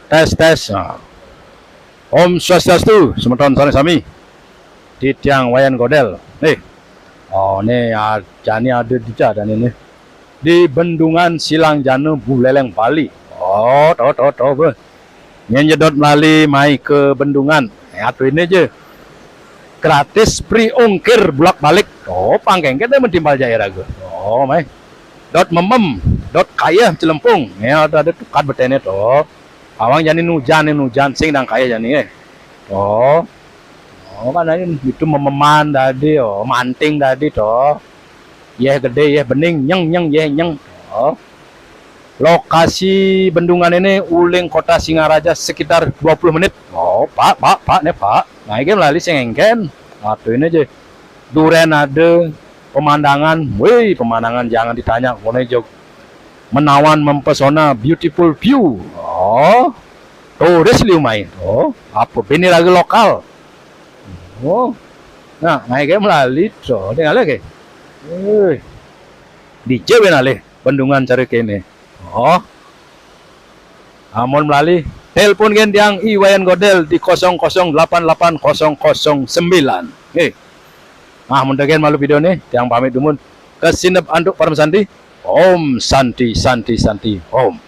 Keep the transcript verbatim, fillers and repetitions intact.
Tes, tes. Nah. Om Swastiastu, semeton sami-sami. Titiang Wayan Godel. Nih. Oh, nih, ah, jani ada di jani nih. Di Bendungan Silang Jana, Buleleng, Bali. Oh, to, to, to, beh. Nyén ja dot melali mai ke Bendungan. Ya, atuin aja. Gratis, free ongkir bulak balik. To, pang kéngkén deh mentimpal jai raga. To, mai. Dot memem, dot kayeh celempung. Ya, ada, ada tukad beténé to. Awang jani nujan, nujan sing dang kayeh jani, eh. To. Oh, kan ini itu mememan tadi, oh, manting tadi to. Yeh gedé, yeh bening, nyeng, nyeng, yeh nyeng. Oh. Lokasi bendungan ini uling kota Singaraja sekitar dua puluh menit. Oh, Pak, Pak, Pak, nih, Pak. Nah, ini melali sing éngkén. Atuin aja. Durén ada, pemandangan, wih, pemandangan jangan ditanya, koné jog menawan mempesona, beautiful view. Oh, turis liu mai. Oh, apa bini raga lokal. Oh, nah, ngai kayak melali, so, tinggal lagi. Eh, di Jawa nalih bendungan cara kéné. Oh, amun melali, telepon gén tiang I Wayan Godel di kosong kosong delapan delapan kosong kosong sembilan. Nggih. Nah, mun demikian malu video nih, tiang pamit dumun. Kesinep antuk Parama Santi. Om Santi, Santi, Santi, Om.